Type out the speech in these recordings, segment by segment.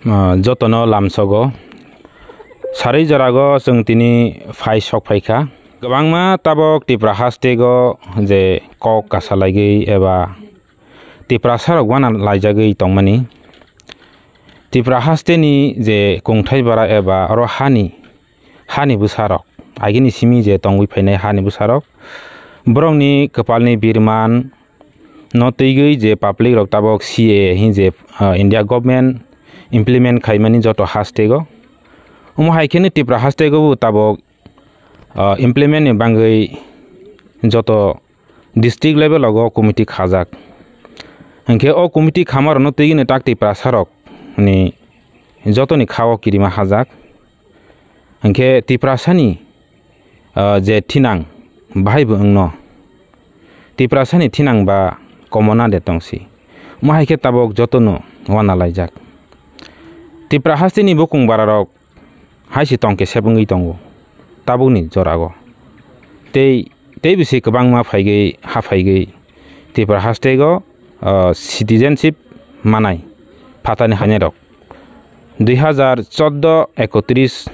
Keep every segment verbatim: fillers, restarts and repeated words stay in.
Ah, jotono lamsogo. Sarwi jorago chwng tini phai sok phaikha. Kwbangma tabok Tipra hastego je kok kasalaigwi eba Tiprasarok uana laijagwi tongmani. Tipra hasteni je kungthai bara eba oro hani, hani bwsarok, agini simi je tongwi phainai hani bwsarok, borokni kwpalni birman no twigwi je public rok tabok C A A hin je, ah, India government implement khaimani joto hastego. Omo hai kheno Tipra hastego bo tabok, ah, implement ni bagwi joto district level o committee khajak. Hinkhe o committee khamarokno twigwino tak Tiprasarok ni jotoni khao kirima hajak. Hinkhe Tiprasani, ah, je thinang bahai bo wngno. Tiprasani thinang ba komona de tongsi. Omo hai khe tabok jotono uana laijak. Tipra hasteni bukung bararok hai se tongke sep wngwi tongo tabukni jorago. Tei, tei bisi kwbangma phaigwi, ha phaigwi Tipra hastego, ah, citizenship manai phatani hainairok dui hazar chordo ekotris,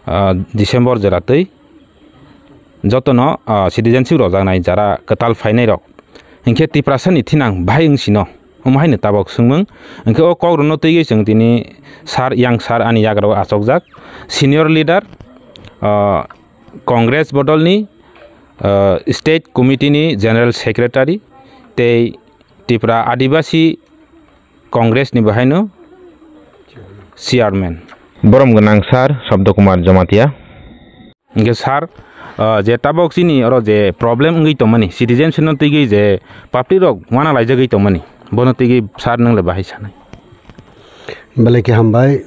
ah, December jora twi jotono, ah, citizenship rojaknai jara kwtal phainairok. Hinkhe Tiprasani thinang bahai wngsino, omo haino tabok swngmung. Hinkhe o kokrokno twiwi chwng tini sir, yang sir ani yagra o achokjak, senior leader, ah, Congress bodolni, ah, state committee ni general secretary tei Tipra Adibasi Congress ni bahaino chairman. Borom gwnang sir Sabdo Kumar Jamatia. Hinkhe sir, ah, je tabok chini oro je problem wngwi tongmani, citizenship no twigwi je public rok uana laijagwi tongmani, bono twigwi sir nwng le bahai sanai? Belai khe hambai.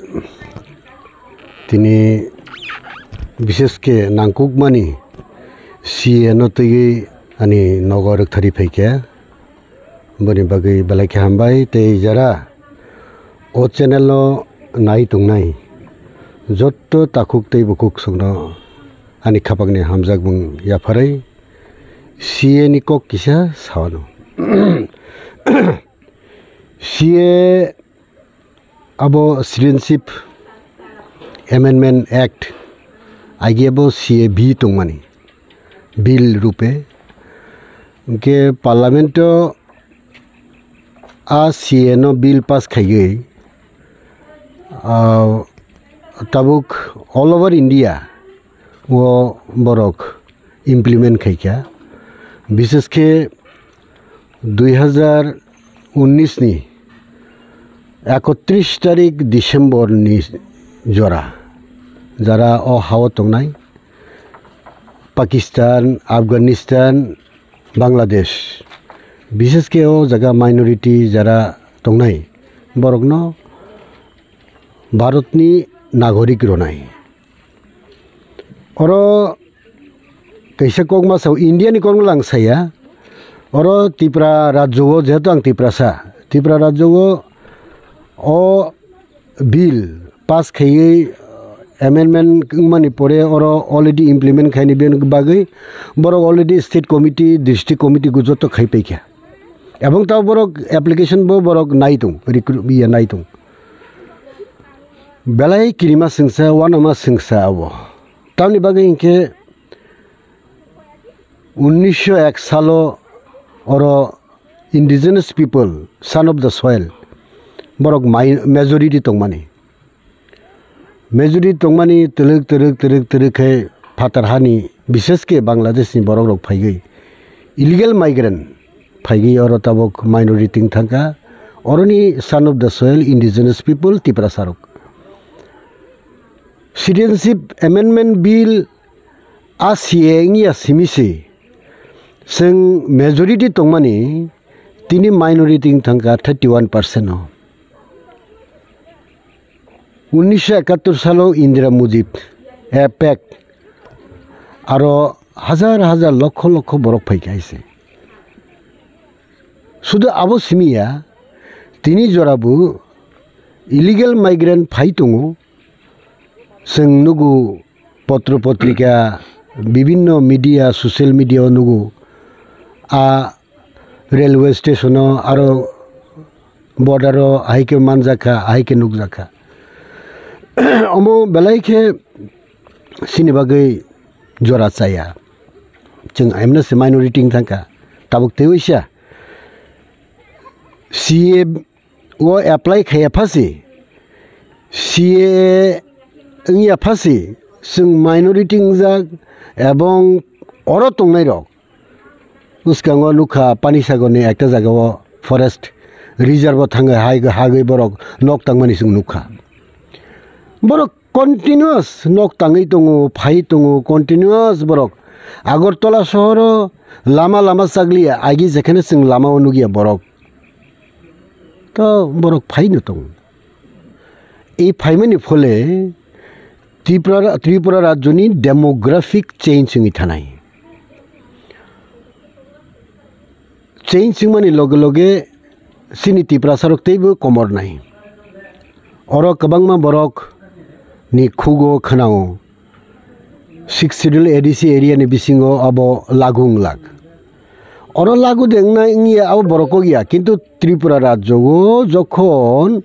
Tini bishesh khe nangkukmani C A no twigwi ani nogo rwkthari phaikha. Boni bagwi belai khe hambai tei jara o channel no nai tongnai jotto takhuk tei bukhuk songno ani khapangni hamjakmung yapharwi C A ni kok kisa sawano. C A abo Citizenship Amendment Act, agi abo C A B tongmani, bill rupe. Hinkhe Parliament o a C A no bill pass khaiwi, ah, tabuk all over India o borok implement khaikha. Bishesh khe dui hazar unnish ni ekotris tarik December ni jora, jara o hao tongnai, Pakistan, Afghanistan, Bangladesh, bishesh khe o jaga minority jara tongnai, borokno Bharatni nagorik rwnai. Oro kaisa kok ma sao, India ni kok no lang saya. Oro Tripura rajyo o, jehetu ang Tiprasa, Tripura rajyo o, o bill pass khaiwi, amendment wngmani pore oro already implement khaini bagwi borok already state committee, district committee go joto khai paikha. Ebong tabo borok application bo borok nai tong, recruit ya nai tong. Belai kirima sengsa, wanama sengsa abo. Tamni bagwi hinkhe unnisho ek salo oro indigenous people, son of the soil, borok mai-, majority tongmani. Majority tongmani twrwk, twrwk, twrwk, twrwk khe phatar hani, bishesh khe Bangladesh ni borok rok phaigwi illegal migrant phaigwi oro tabok minority wng thangkha. Oroni son of the soil, indigenous people, Tiprasa rok. Citizenship Amendment Bill a C A wngya simi se, chwng majority tongmani tini minority wng thangkha thirty one percent o. Unnisho ekattor salo Indira Mujib, APEC, aro hajar hajar lokho lokho borok phaikha hai se. Sudu abo simi ya, tini jora bo illegal migrant phai tongo, chwng nugo potro potrika, bibinno media, social media o nugo, a railway station o aro border o ahai khe manjak kha, ahai khe nukjak kha. Omo belai khe chini bagwi jora chaya. Chwng emno se minority wng thang kha. Tabuk tei waisa C A A o apply khaiya phasi, C A A wngya phasi, chwng minority wngjak, ebong oro tongnairok bwskango nukha Panisagorni ekta jagao forest reserve o thangwi hai, hagwi borok nok tangmani chwng nukha. Borok continuous nok tangwi tongo, phai tongo, continuous borok Agartala sohoro lama lama chakliya, agi jekheno chwng lama o nukya borok. To borok phaino tongo. I phaimani phole Tripura, Tripura rajyoni demographic change wngwi thanai. Change wngmani loge loge chini Tiprasarok teibo komornai. Oro kwbangma borok ni khugo khwnao. Sixth Schedule A D C area ni bisingo abo lagu wnglak. Oro lagu de wngnai wngya abo borok kok ya, kintu Tripura rajyo o jokhon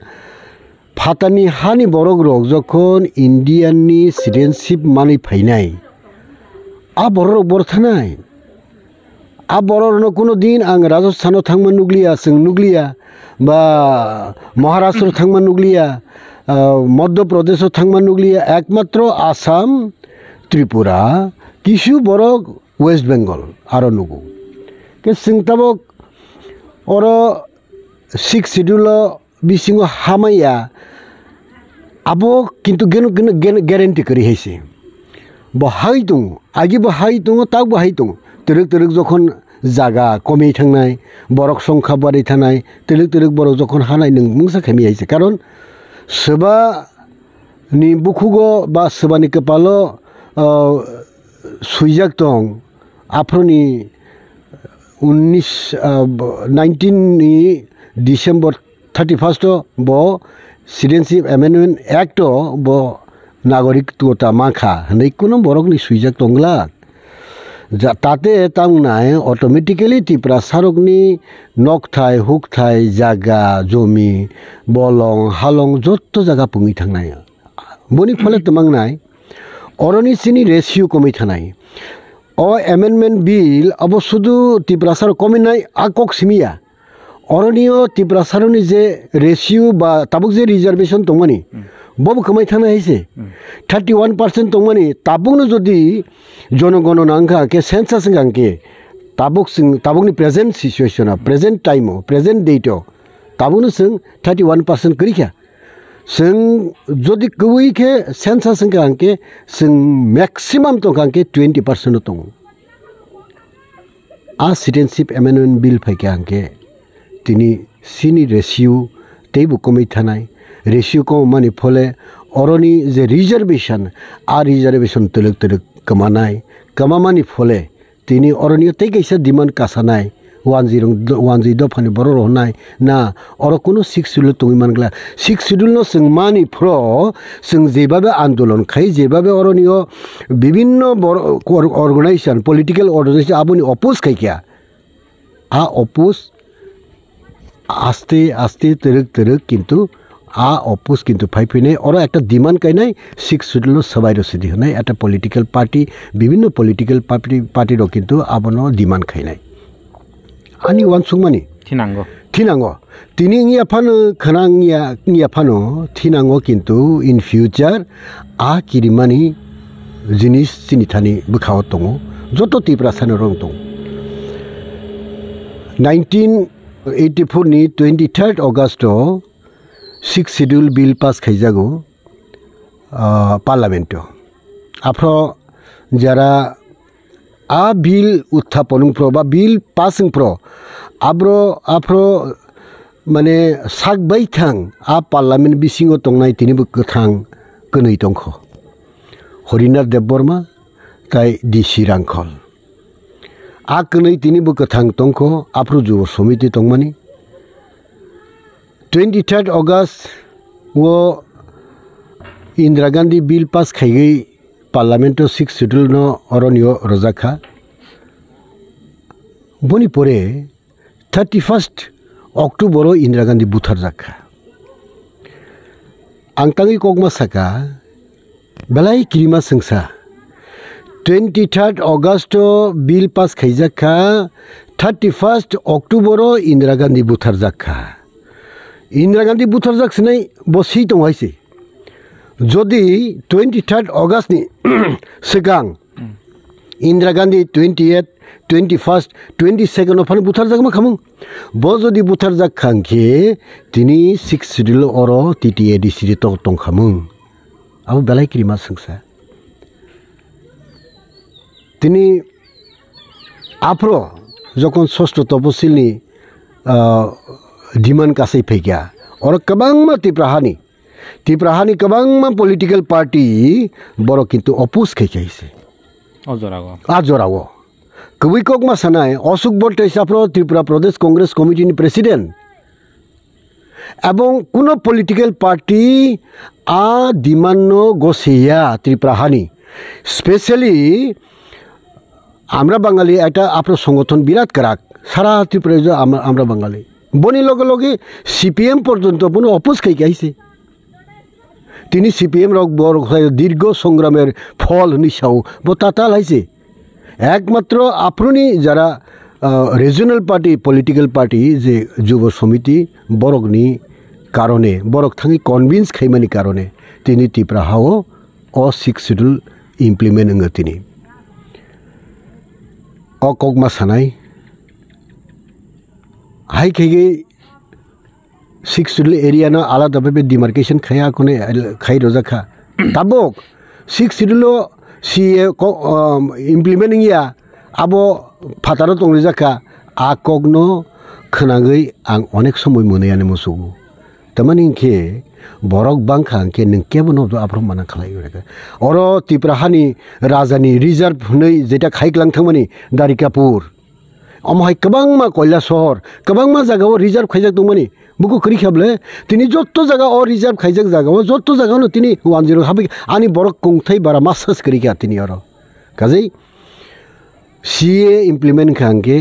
phatani hani borok rok jokhon Indian ni citizenship manwi phainai, a borok rok bor thanai. A borok rokno kuno din ang Rajasthan o thangma nukliya, chwng nukliya, ba Maharashtra o thangma nukliya, ah, Madhya Pradesh o thangma nukliya, ekmatro Assam, Tripura, kisu borok West Bengal aro nugo. Ke chwng tabok oro Sixth Schedule o bisingo hamaya, abo kintu genu, genu, genu, guarantee kwrwi hai se. Bo hai tongo, agi bo hai tongo, tak bo hai tongo. Twrwk twrwk jokhon jaga komwi thangnai, borok songkha bari thanai, twrwk twrwk borok jokhon hanai nwng mungsa khaimai hai se. Karon swba ni bukhugo ba swbani kwpalo, ah, swijak tong, aphuruni unnish, ah, nineteen ni December thirty first o bo Citizenship Amendment Act o bo nagorik twta mankha hwnwi kunu borokni swijak tonglak. Ja, tate tamnai automatically Tiprasarokni nokthai, hukthai, jaga, jomi, bolong, halong jotto jaga pungwi thangnai. Boni phole twmangnai, oroni chini ratio komwi thanai. O amendment bill abo sudu Tiprasarok komwi nai a kok simi ya. Oroni o Tiprasarokni je ratio ba tabuk je reservation tongmani, Hmm. bobo kwmai thangna hai se. Hmm. Thirty one percent tongmani tabukno jodi jonogonona wngkha khe, census wngkha khe, tabuk chwng, tabukni present situation o, present time o, present date o, tabukno chwng thirty one percent kwrwi kha. Chwng jodi kwbui khe census wngkha hwnkhe, chwng maximum tongkha hwnkhe twenty percent o tongo. A Citizenship Amendment Bill phaikha hwnkhe tini chini ratio teibo komwi thanai. Ratio komani phole oroni je reservation, a reservation twlwk twlwk kwmanai. Kwmamani phole tini oroni tei kaisa demand kasanai, wanjwi rok, wanjwi dophani borok rok hwnai na, oro kunu Sixth Schedule tongwi man glak. Sixth Schedule no chwng mani phro, chwng jebabe andolon khai, jebabe oroni o bibinno bor-, or-, organization, political organization aboni oppose khai kha. A oppose aste aste twrwk twrwk kintu a oppose kintu phai phinai, oro ekta demand kainai, Sixth Schedule no swbai rw sidi hwnwi ekta political party, bibinno political party, party rok kintu abono demand khainai. Ani uansukmani Thinango. Thinango. Tini wngya phano, khana wngya, wngya phano thinango, kintu in future a kirimani jinis chini thani bwkhao tongo, joto Tiprasani rong tongo. Nineteen eighty four ni twenty third August o Sixth Schedule Bill pass khaijago, ah, Parliament o. Aphro jara a bill uthapon wngphro ba bill pass wngphro, abro aphro mane sak baithang a Parliament bisingo tongnai tinibo kwthang kwnwi tongkho. Horinath Debbarma tai D C Rangkhol. A kwnwi tinibo kwthang tongkho, aphuru jubo somiti tongmani. Twenty third August o Indira Gandhi bill pass khaigwi Parliament o Sixth Schedule no oronio rwjakha. Boni pore thirty first October o Indira Gandhi butharjak kha. Ang tangwi kokma saka, belai kirima swngsa. Twenty third August o bill pass khaijak kha, thirty first October o Indira Gandhi butharjak kha. Indira Gandhi butharjak sinai bo swi tongo hai se. Jodi twenty third August ni swkang Indira Gandhi twenty eight, twenty first, twenty second o phano butharjakma khamung. Bo jodi butharjak kha hwnkhe tini sixth schedule oro T T A D C de tok tong khamung. Abo belai kirima swngsa. Tini aphro jokon sosto toposilni, ah, demand kasai phaikha, oro kwbangma Tipra hani, Tipra hani kwbangma political party borok kintu oppose khai khai se. O jorao. A jorao. Kwbui kokma sanai, Ashok Bhottai saphro Tripura Pradesh Congress Committee ni president. Ebong kuno political party a demand no gosiya Tripura hani. Specially আমরা বাঙালি একটা আপ্র সংগঠন বিরাট করাক সারা ত্রিপুরা রাজ্য আমরা বাঙালি বনি লগে লগে সিপিএম পর্যন্ত কোনো অপোজ খাই খাইছে। Tini C P M rok borok hai dirgo songramor phol hwnwi sao, bo tatal hai se. Ekmatro aphuruni jara, ah, regional party, political party je Jubo Samiti, borokni karone, borok thangwi convince khaimani karone, tini Tipra hao o sixth schedule implement wngkha tini. O kokma sanai, hai khaigwi sixth schedule area no alada bhabe demarcation khaiya khone khai rojak kha. Tabuk sixth schedule o C A ko, um, implement wngya, abo phataro tong rijak kha. A kok no khwnagwi ang onek somoi mwnwi ani musugo. Tamani hinkhe borok bangkha hinkhe nwng kebo no aphuru mana khlai rega. Oro Tipra hani raja ni reserve hwnwi jeta khai klang thangmani Darikapur. Omo hai kwbangma Koila sohor, kwbangma jagao reserve khaijak tongmani. Buko kwrwi kha bwle, tini jotto jaga o reserve khaijak jaga o, jotto jaga no tini one zero habwi ani borok kungthai bara masa se kwrwi kha tini oro. Kajai C A implement kha hwnkhe,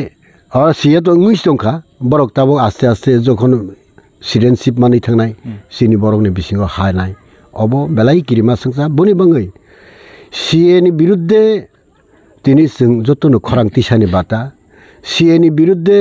o C A to wngwi se tongkha, borok tabuk aste aste jokhon citizenship manwi thangnai, Hmm. chini borokni bisingo hanai. Obo belai kirima swngsa, boni bangwi C A ni birudde tini chwng jotono khorang tisani bata, C A ni birudde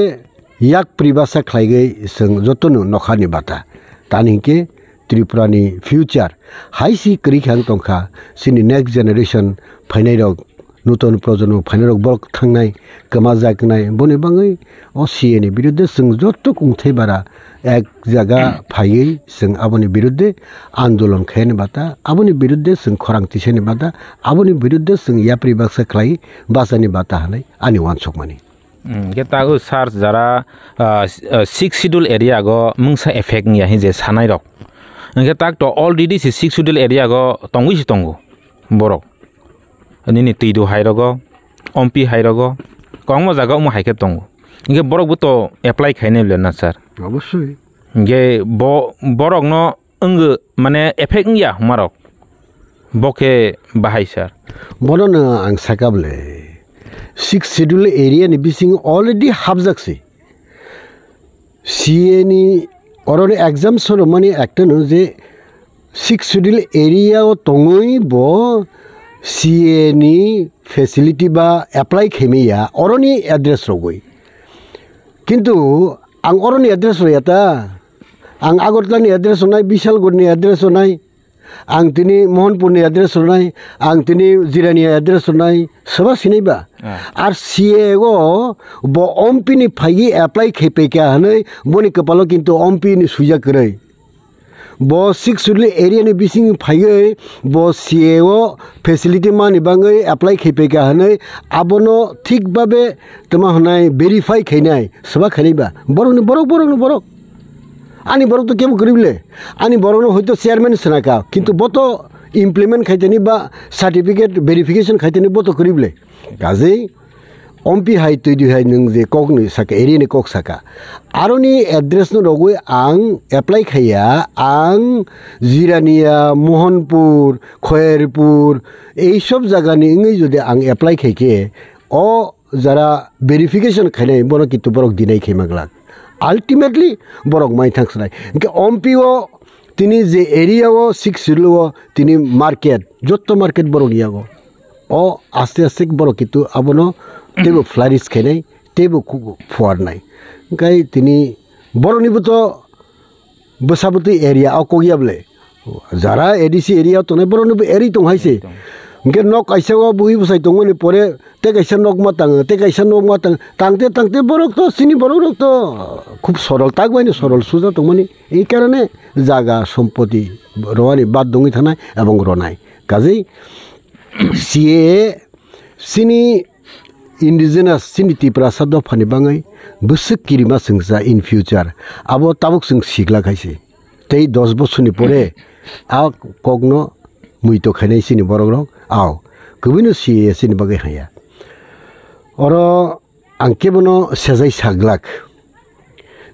yak pribasa khlaigwi chwng jotono nokhani bata. Tani hinkhe Tripura ni future hai se kwrwi khe ang tongkha, chini next generation phainai rok, nuton projonmo phainai rok borok thangnai, kwmajaknai, boni bangwi o C A ni birudde chwng joto kungthai bara ek jaga phaiwi chwng aboni birudde andolon khaini bata, aboni birudde chwng khorang tisani bata, aboni birudde chwng yapri baksa khlai bachani bata hwnwi ani uansukmani. Hmm, khe tago sir jara, ah, s-, ah, sixth schedule area go mungsa effect wngya hin je sanai rok. Hingke tak to already si sixth schedule area go tongwi si tongo borok. Nini twidu hai rogo, ompi hai rogo, kwbangma jaga omo hai khe tongo. Hingke borok bo to apply khainai le na sir? Obosoi. Hingke bo, borok no wngwi mane effect wngya hwnmarok. Bo khe bahai sir. Bono no ang saka bwle. Sixth schedule area ni bising already hapjak se. C A ni oroni exam soromani ekta no je sixth schedule area o tongwi bo C A ni facility ba apply khaimaya oroni address rogwi. Kintu ang oroni address roya ta, ang Agartala ni address ronai, Bisalgor ni address ronai, ang tini Mohanpur ni address ronai, ang tini Jirania address ronai, soba sinai ba? Ah. Ar C A o bo ompi ni phaigi apply khai paikha hwnwi boni kwpalo kintu ompi ni suijak kwrwi. Bo sixth schedule area ni bising phaiwi bo C A o facility mani bangwi apply khai paikha hwnwi abono thik babe tama hwnai verify khainai, soba khainai ba? Borokni borok, borokni borok. Ani borok to kebo kwrwi bwle. Ani borok no hoito chairman swnaka, kintu bo to implement khaitani ba certificate verification khaitani bo to kwrwi bwle. Kajei ompi hai twi di hai nwng je kok ni saka, area ni kok saka. Aroni address no rogwi ang apply khaiya, ang Jirania, Mohanpur, Khoyerpur, ei sob jaga ni wngwi jodi ang apply khaikhe, o jara verification khainai bono kintu borok deny khaima glak. Ultimately borok mai thang sanai. Hwnkhe ompi o tini je area o six schedule o tini market, jotto market borok yago. O aste aste borok kitu abono teibo flourish khainai, teibo ku-, phuarnai. Hwnkhe tini borokni bo to bwsa bwtwi area o kok ya bwle. Jara A D C area o tongnai borokni bo eri tong hai se. Hwnkhe nok kaisa o bui bwsai tongmani pore tei kaisa nok ma tang, tei kaisa nok ma tang, tangte tangte borok to chini borok rok to khub sorol, tak bai no sorol suja tongmani. Ei karone jaga sompoti rwani bad dongwi thanai ebong rwnai. Kajei C A A chini indigenous, chini Tiprasa dophani bangwi bwswk kirima chwngsa in future. Abo tabuk chwng sikla khaise. Tei dos bosorni pore a kokno muito khainai chini borokrok. Ao, kwbwino C A A chini bagwi haya. Oro ang kebono sejai saglak.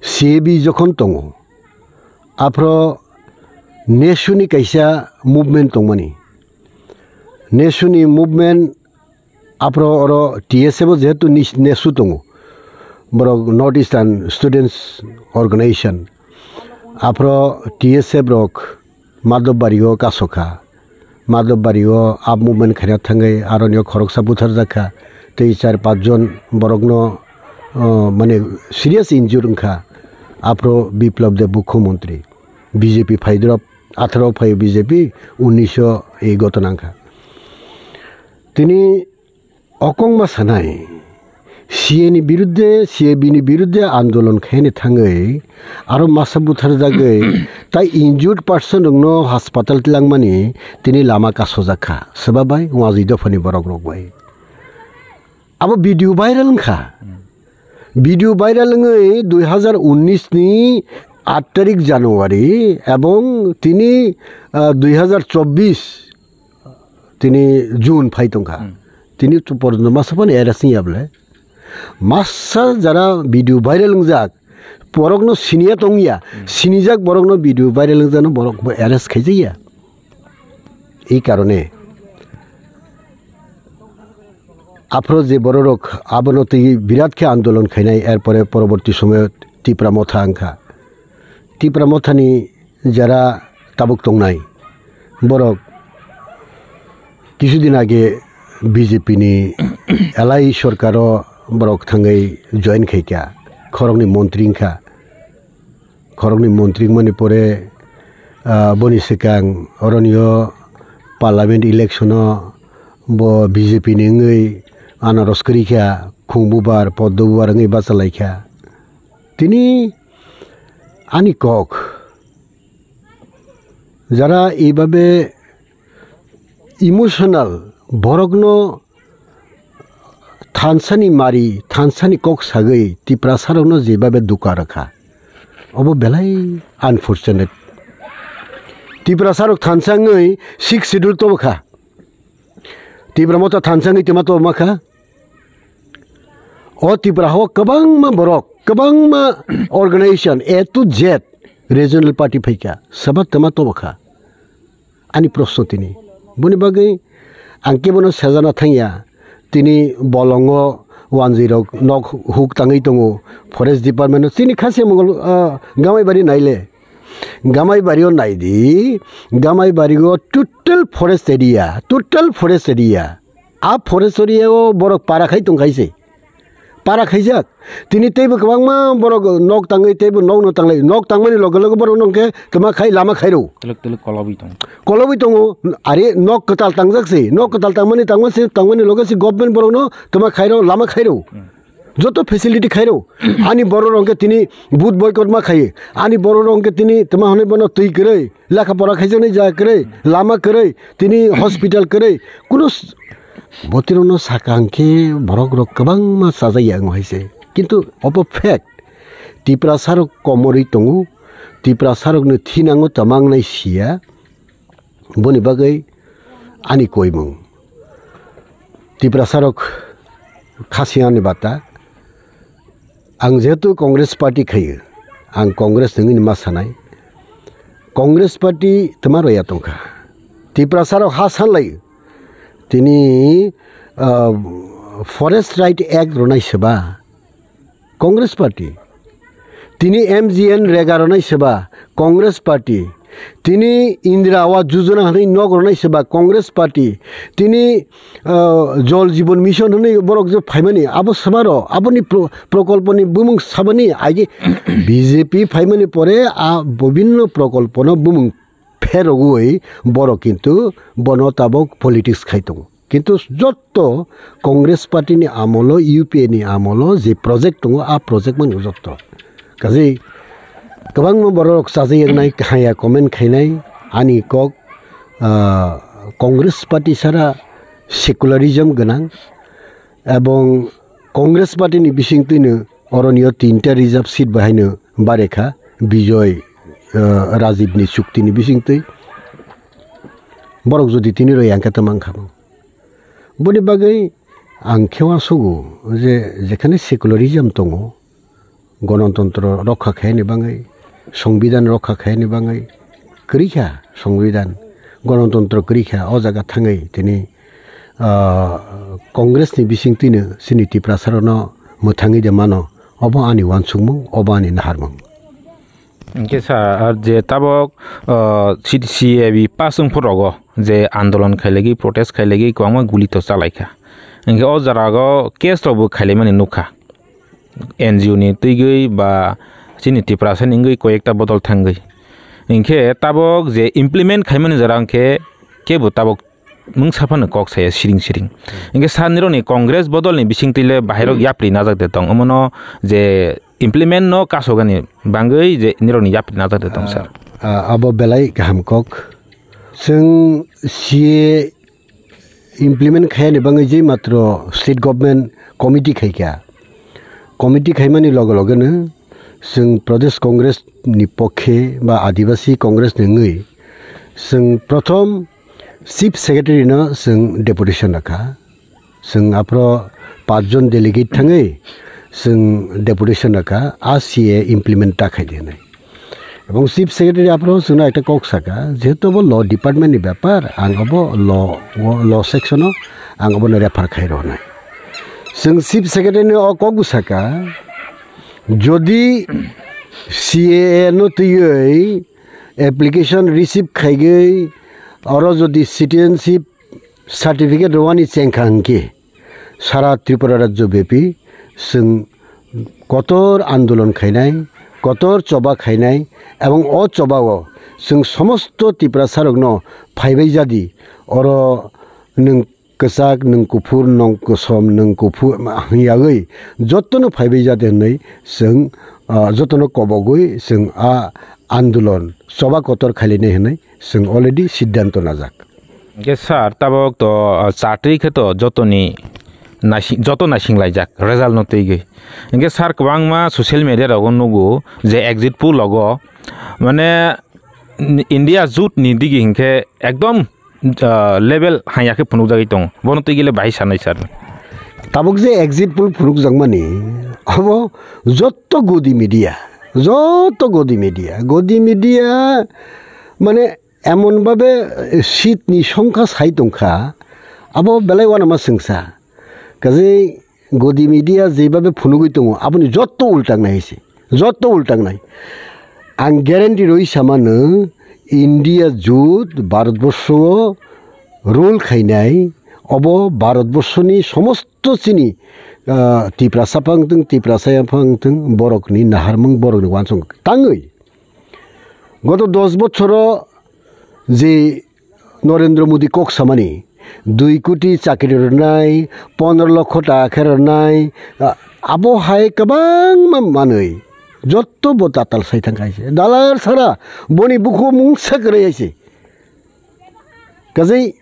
C A B jokhon tongo, aphro nesuni kaisa movement tongmani. Nesuni movement, aphro oro T S F o jehetu nis-, nesu tongo, borok North Eastern Students Organization, aphro T S F rok Madhobbario kasokha, Madhobbario up movement khaina thangwi aroni o khoroksa butharjakha, tei char panch jon borokno, o, mane serious injured wngkha, aphro Biplab Deb mukhyamantri, B J P phaidrop, atharo phai B J P, unnish o ei gotona wngkha. Tini okongma sanai, C A ni birudde, C A B ni birudde andolon khaini thangwi, aro masa butharjagwi, tai injured person rokno hospital tlangmani tini lama kasojakha, swba bai, wngajwi dophani borok rok bai. Abo video viral wngkha. Video viral wngwi dui hazar unnish ni aat tarik January ebong tini, ah, dui hazar chobbish tini June phai tongkha. Hmm. Tini to porjonto masa phano arrest wngya bwle. Masa jara video viral wngjak, borokno siniya tongya, hmm, sinijak borokno video viral wngjakno borok bo arrest khaijakya. Ei karone aphro je bororok abono twi birat khe andolon khainai, er pore poroborti somoyo Tipra Motha wngkha. Tipra Mothani jara tabuk tongnai borok kisudin age B J P ni alai sorkaro borok thangwi join khaikha, khoroknwi montri wngkha. Khoroknwi montri wngmani pore, ah, boni swkang oronio parliament election o bo B J P ni wngwi anaros kwrwi kha, Khumbubar, Poddo Bubar wngwi bachalaikha. Tini ani kok jara eibabe emotional, borokno thansani mari, thansani kok sagwi Tiprasarokno jebabe duka rwkha, obo belai unfortunate. Tiprasarok thansa wngwi six schedule tobokha. Tipra Motha thansa wngwi twma toboma kha. O Tipra hao kwbangma borok, kwbangma organization A to Z regional party phaikha, swba twma tobokha. Ani proshno tini. Boni bagwi ang kebono sajana thangya. Tini bolongo wanjwi rok nok huk tangwi tongo. Forest department o chini Khasi Mongol, ah, Gamaibari naile. Gamaibari o naidi. Gamaibari o total forest area, total forest area. A forest area o borok para khai tong khai se. Para khaijak. Tini teibo kwbangma borok nok tangwi teibo nokno tanglai. Nok tangmani loge loge borok nokhe twma khai lama khairo. Twlwk twlwk kolobwi tongo. Kolobwi tongo. Are nok kwtal tangjak se. Nok kwtal tangmani tangma se, tangmani loge se government borokno twma khairo, lama khairo. Hmm. Joto facility khairo. Ani borok rok hwnkhe tini vote boycott ma khaio. Ani borok rok hwnkhe tini twma hwnwi bono twi kwrwi. Lekha pora khaijaknai jaga kwrwi, lama kwrwi, tini hospital kwrwi, kuno s-, botirokno saka hwnkhe borok rok kwbangma chajak ya wngo hai se. Kintu obo fact, Tiprasa rok komorwi tongo, Tiprasa rokno thinango twma wngnai siya, boni bagwi ani koimung. Tiprasa rok khasi ani bata, ang jehetu Congress party khaio, ang Congress nungwi ma sanai. Congress party twma roya tongkha. Tiprasa rok ha sanlai. Tini, ah, Forest Right Act ronai seba Congress party. Tini M G N rega rwnai seba Congress Party. Tini Indira Awas Yojana hwnwi nok rwnai seba Congress Party. Tini, ah, Jal Jeevan Mission hwnwi borok je phaimani, abo seba rw, aboni pro-, prokolponi bumung sabani aige B J P phaimani pore a bibhinno prokolpono bumung pherogwi borok kintu bono tabok politics khai tongo. Kintu jotto Congress Party ni amolo, U P A ni amolo je project tongo, a project mani jotto. Kaje kwbangma borok chajaknai, kahaya comment khainai, ani kok, ah, Congress Party sara secularism gwnang, ebong Congress Party ni bisingtwino oroni o tinta reserve seat bahaino barekha Bijoy, ah, Rajib ni chukti ni bisingtwi. Borok jodi tini rw yang khe tamo wngkha bo. Boni bagwi ang khe uansukgo je jekhane secularism tongo, gonotontro rokha khaini bagwi, songbidan rokha khaini bagwi kwrwi kha songbidan, gonotontro kwrwi kha, o jaga thangwi tini, ah, Congress ni bisingtwino chini Tiprasa rokno mwthangwi de mano, obo ani uansukmung, obo ani naharmung. Hingke sa, ah, je tabok, ah, C T C A B pass wngphuru rogo je andolon khailagi, protest khailagi, kwbangma guli to chalaikha. Hingke o jora o case rok bo khailaimani nukha. N G O ni twigwi ba chini Tiprasa ni wngwi koi ekta bodol thangwi. Hingke tabok je implement khaimani jora hingke kebo tabok mungsa phano kok saya siring siring. Hingke sir nirokni Congress bodolni bisingtwi le bahairok yapri najak de tong. Omono je implement no kasogani bangwi je nirokni yapri najak de tong sir. Ah, abo belai kaham kok. Chwng C A implement khaiyani bagwi je matro state government committee khaikha. Committee khaimani loge logeno chwng Pradesh Congress ni pokhe ba Adivasi Congress ni wngwi chwng prothom Chief Secretary no chwng deputation rakha. Chwng aphro pach jon delegate thangwi chwng deputation rakha, a C A implement ta khaidi hwnwi. Ebong Chief Secretary aphro chwngno ekta kok saka, jehetu bo law department ni bepar, ang obo law, o law section o ang obono refer khai rw hwnwi. Chwng Chief Secretary ni o kok bo saka, jodi C A A no twiwi application receive khaigwi oro jodi citizenship certificate rwani chengkha hwnkhe, sara Tripura rajyo bepi chwng kotor andolon khainai, kotor choba khainai, ebong o choba o chwng somosto Tiprasa rokno phaibai jadi, oro nwng kwchak, nwng kuphur, nwng kosom, nwng kuphur hwnyawi jotono phaibai jadi hwnwi chwng, ah, jotono kobogwi chwng a andolon choba kotor khailainai hwnwi chwng already siddhanto najak. Hingke sir, tabok to, ah, chatwi khe to jotoni naising, joto naising laijak result no twigwi. Hingke sir, kwbangma social media rogo nugo je exit poll logo, mane, India jut ni digi hingke ekdom, ah, level haya khe phunukjagwi tongo. Bono twigwi le bahai sanai sir. Tabuk je exit poll phunukjakmani, abo jotto godi media, jotto godi media, godi media, mane, emon babe, eh, seat ni songkha sai tongkha, abo belai uanama chwngsa. Kaje godi media jebabe phunugwi tongo, aboni jotto ultangnai hai se, jotto ultangnai. Ang guarantee rwi samano, India jut Bharatborsho o rule khainai, obo Bharatborsho ni somosto chini, ah, Tiprasa phang tong, Tiprasa ya phang tong, borokni naharmung, borokni uansuk tangwi. Goto dos bochoro je Narendra Modi kok samani, dui koti chakri rwnai, pondro lokho taka khe rwnai, a-, abo hai kwbangma manwi jotto bo datal sai thang kaise. Dalar sara boni bukhuk mungsa kwrwi hai se. Kajai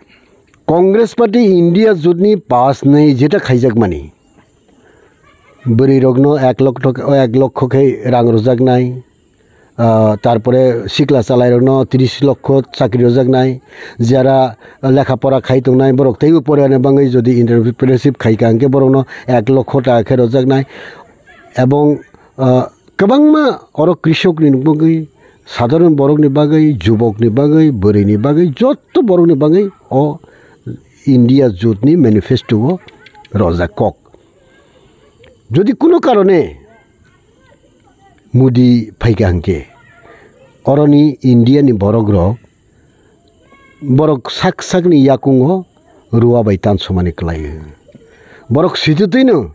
Congress Party India jotni pass nai jeta khaijakmani. Bwrwi rokno ek lokho, ek lokho khe rang rwjaknai, ah, tarpore sikla chalairokno tris lokho chakri rwjaknai, jara lekha pora khai tongnai borok teibo poriyani bagwi jodi entrepreneurship khai ka hwnkhe borokno ek lokho taka khe rwjaknai, ebong, ah, kwbangma oro krishokni bagwi, sadharon borokni bagwi, jubokni bagwi, bwrwini bagwi, jotto borokni bagwi o India jotni manifesto o rwjak kok. Jodi kuno karone Modi phaikha hwnkhe, oroni India ni borok rok, borok sak sak ni yakungo rua bai tansomani kwlaio. Borok sititwino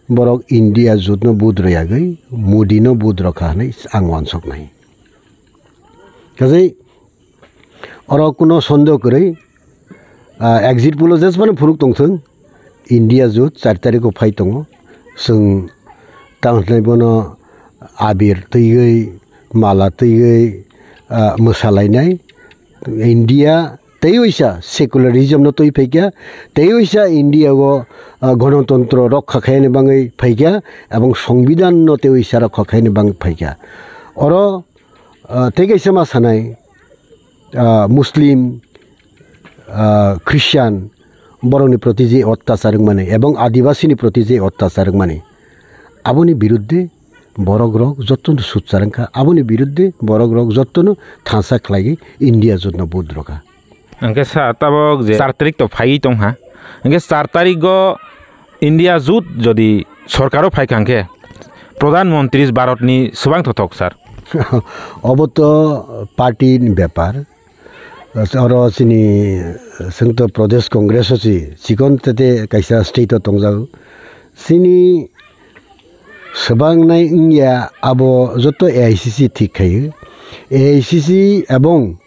borok India jotno budro yagwi Modi no budro kha hwnwi ang wansoknai. Kajai oro kuno sondeho kwrwi, ah, exit poll o jesmano phunuk tongthwng, India jut char tarikh o phai tongo. Chwng tang hwnwi bono abir twiwi, mala twiwi, ah, mwsalainai. India tei waisa secularism no twi phaikha, tei waisa India o, ah, ganatantro rokha khaini bangwi phaikha, ebong songbidan no tei waisa rokha khaini bangwi phaikha. Oro, ah, tei kaisa ma sanai, ah, Muslim, ah, Christian borokni proti je ottachar wngmani ebong Adibasini proti je ottachar wngmani, aboni biruddhe borok rok jottono sutchar wngkha, aboni biruddhe borok rok jottono thansa khlaiwi India jotno budro kha. Hwnkhe sir, tabok je char tarik to phaiwi tongkha, hwnkhe char tarik o India jut jodi sorkaro phaikha hwnkhe Pradhan Mantri Bharatni swbang thothok sir. Obo to party ni bepar. Oro chini, chwng to Pradesh Congress o si, chikon tete kaisa state o tongjago. Chini swbangnai wngya abo joto A I C C thik khaio. A I C C ebong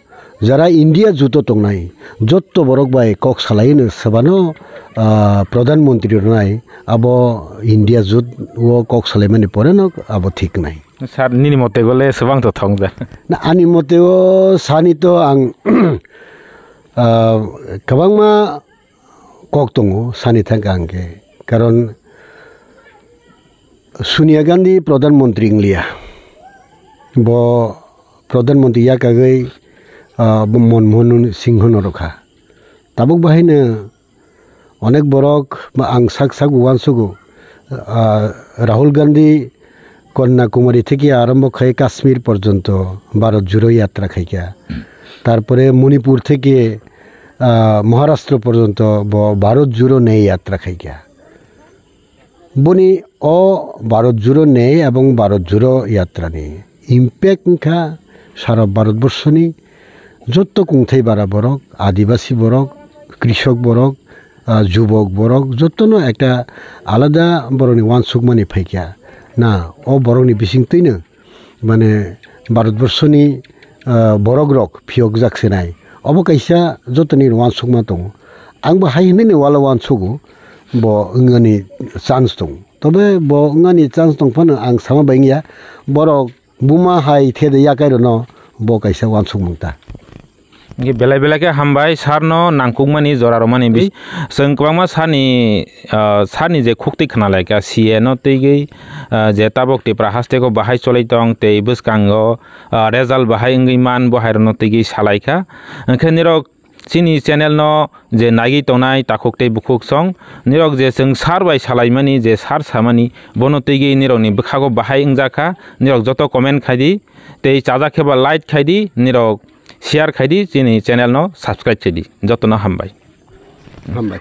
jara India juto tongnai joto borok bai kok salaino swbano, ah, Pradhan Mantri rwnai abo India jut o kok salaimani poreno abo thik nai. Sir, nini mote gole swbang to thong ja. Na, ani mote o sani to ang, ah, kwbangma kok tongo sani thangkha hwnkhe. Karon Sonia Gandhi Pradhan Mantri wngliya. Bo Pradhan Mantri yakagwi, ah, bo Manmohan Singh no rwkha. Tabuk bahaino onek borok ba ang sak sak uansugo, ah, Rahul Gandhi Kanyakumari theke arombo khai Kashmir porjonto Bharat Jodo Yatra khaikha. Tarpore Manipur theke, ah, Maharashtra porjonto bo Bharat Jodo Nyay Yatra khaikha. Boni o Bharat Jodo Nyay ebong Bharat Jodo Yatra ni impact wngkha sara Bharat Borso ni jotto kungthai bara borok, Adibasi borok, Krishok borok, ah, jubok borok, jottono ekta alada borokni uansukmani phaikha. Na, o borokni bisingtwino, mane, Bharat Borso ni, ah, borok rok phiyok jak se nai. Obo kaisa jotoni uansukma tongo. Ang bo hai hinwi ni wala uansugo, bo wngani chance tongo. Tobe bo wngani chance tong phano ang sama bai wngya, borok buma hai the de yakai rwno bo kaisa uansukmung ta. Hwnkhe belai belai khe hambai sir no nangkukmani jora rwmani bi. Chwng kwbangma sir ni, ah, sir ni je khuktwi khna lai kha C A no twi gwi, ah, je tabok Tipra haste ko bahai cholai tong tei bwskango, ah, result bahai wngwi man bo hai rwno twi gwi salai kha. Hwnkhe nirok chini channel no je naigwi tongnai takhuk tei bukhuk song, nirok je chwng sir bai salaimani je sir samani bono twi gwi nirok ni bwkhago bahai wngjak kha, nirok joto comment khai di tei chajak khe ba like khai di, nirok share khai di, chini channel no subscribe khai di. Jotono hambai. Hambai.